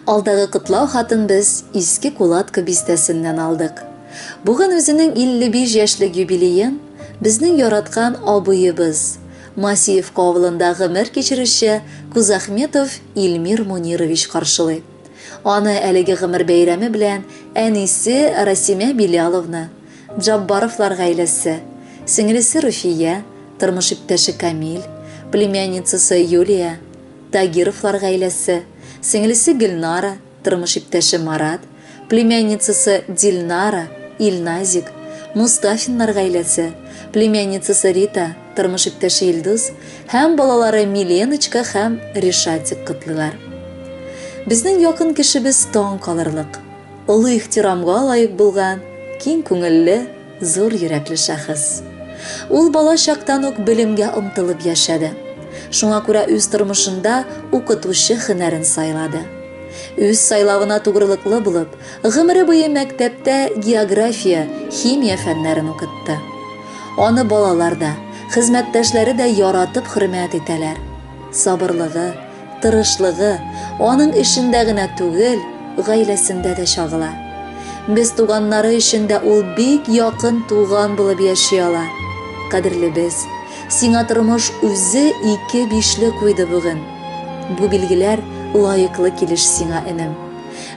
Алдагы котлау хатын без Иске Кулатка бистәсеннән алдык. Бүген үзенең 55 яшьлек юбилеен безнең яраткан абыебыз, Масиевка авылында гомер кичерүче Кузахметов Илмир Мунирович каршылый. Аны әлеге гомер бәйрәме белән әнисе Расимә Биляловна, Джаббаровлар гаиләсе, сеңелесе Руфия, тормыш иптәше Камил, племянницасы Юлия, Тагировлар гаиләсе, сеңелесе Гөлнара, тормыш иптәше Марат, племянницасы Дилнара, Илназик, Мустафиннар гаиләсе, племянницасы Рита, тормыш иптәше Илдус һәм балалары Миленочка һәм Ришатик котлыйлар. Безнең якын кешебез таң калырлык, олы ихтирамга лаек булган, киң күңелле, зур йөрәкле шәхес. Ул бала чактан ук белемгә омтылып яшәде. Шуңа күрә үз тормышында укытучы һөнәрен сайлады. Үз сайлавына тугрылыклы булып, гомере буе мәктәптә география, химия фәннәрен укытты. Аны балалар да, хезмәттәшләре дә яратып хөрмәт итәләр. Сабырлыгы, тырышлыгы аның эшендә генә түгел, гаиләсендә дә чагыла. Без туганнары өчен дә ул бик якын туган булып яши ала. Кадерлебез, сиңа тормыш үзе ике бишле куйды бүген. Бу билгеләр лаеклы килеш сиңа, энем.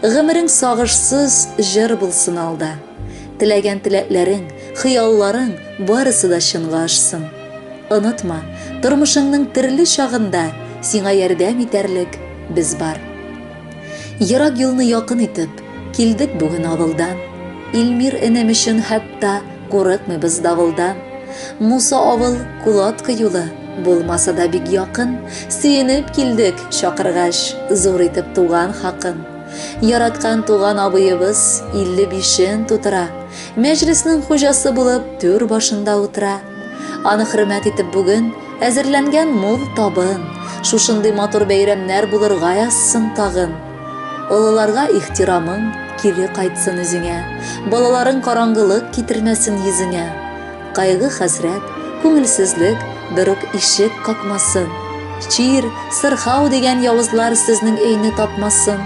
Гомерең сагышсыз җыр булсын алда. Теләгән теләкләрең, хыялларың барысы да чынга ашсын. Онытма, тормышыңның төрле чагында сиңа ярдәм итәрлек без бар. Ерак юлны якын итеп, килдек бүген авылдан. Илмир энем өчен хәтта курыкмыйбыз давылдан. Муса авыл Кулатка юлы булмаса да бик якын, сөенеп килдек, чакыргач, зур итеп туган хакын. Яраткан туган абыебыз 55-ен тутыра. Мәҗлеснең хуҗасы булып түр башында утыра. Аны хөрмәт итеп бүген әзерләнгән мул табын. Шушындый матур бәйрәмнәр булырга язсын тагын. Олыларга ихтирамың кире кайтсын үзеңә. Балаларың караңгылык китермәсен йөзеңә. Кайгы-хәсрәт, күңелсезлек бер үк ишек какмасын. Чир, сырхау дигән явызлар сезнең өйне тапмасын.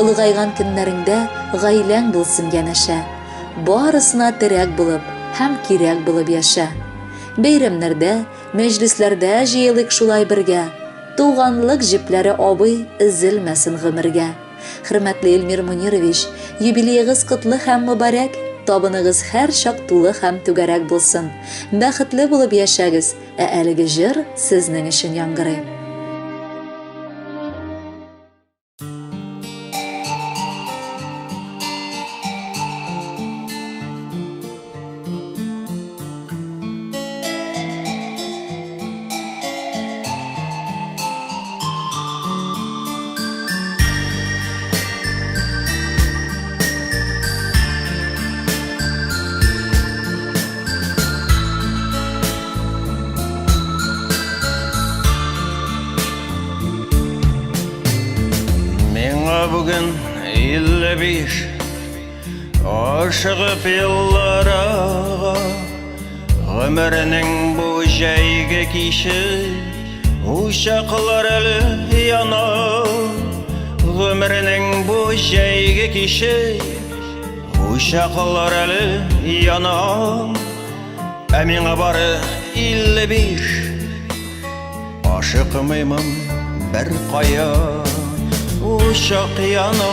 Олыгайган көннәреңдә гаиләң булсын янәшә. Барысына терәк булып һәм кирәк булып яшә. Бәйрәмнәрдә, мәҗлесләрдә җыелыйк шулай бергә. Туганлык җепләре абый өзелмәсен гомергә. Хөрмәтле Эльмир Мунирович, юбилеегыз котлы һәм мөбарәк, табыныгыз һәрчак тулы һәм түгәрәк булсын. Бәхетле булып яшәгез, ә әлеге җыр сезнең өчен яңгырый. Миңа бүген 55 Ашыгып еллар ага Гомеренең бу җәйге киче Учаклар әле яна. Гомеренең бу җәйге киче Учаклар әле яна. Ә миңа бары 55. Ашыкмыймын бер кая, Учак яна,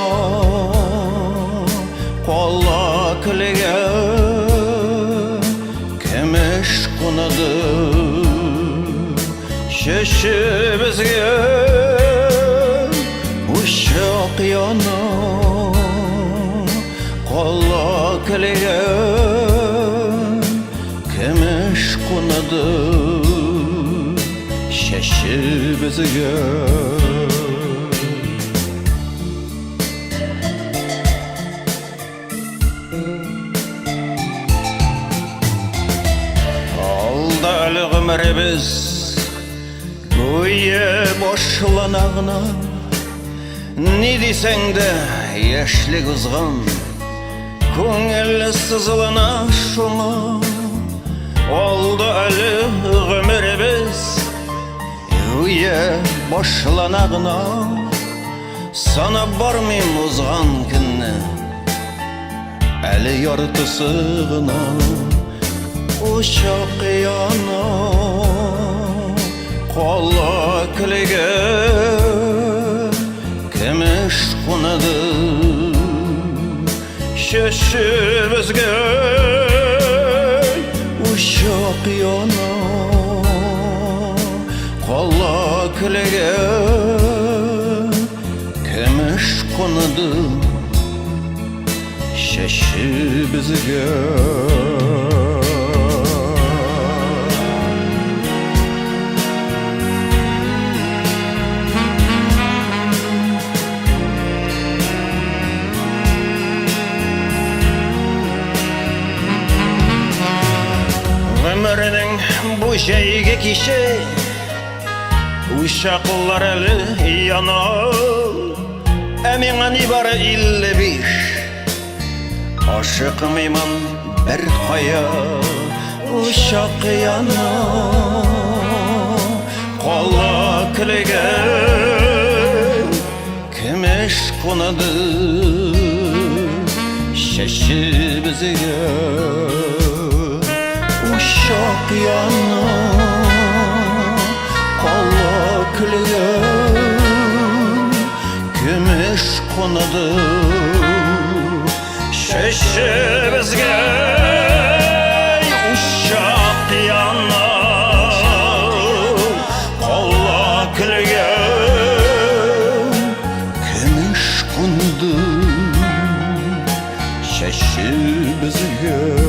Кала көлгә Көмеш куныды Чәчебезгә. Учак яна, Кала көлгә Көмеш куныды чәчебезгә. Алда әле гомеребез гүя башлана гына. Ни дисәң дә, яшьлек узган. Күңел сызылана шуңа. Алда әле гомеребез гүя башлана гына. Санап бармыйм узган көнне, Әле яртысы гына. Учак яна, кала көлгә, Көмеш кунады чәчебезгә. Учак яна, кала көлгә, Көмеш кунады чәчебезгә. Гомеренең бу җәйге киче Учаклар әле яна. Ә миңа нибары 55. Ашыкмыймын бер кая. Учак яна, кала көлгә, Көмеш кунады чәчебезгә. Учак яна, кала көлгә, Көмеш кунады чәчебезгә. Учак яна, кала көлгә, Көмеш кунды чәчебезгә.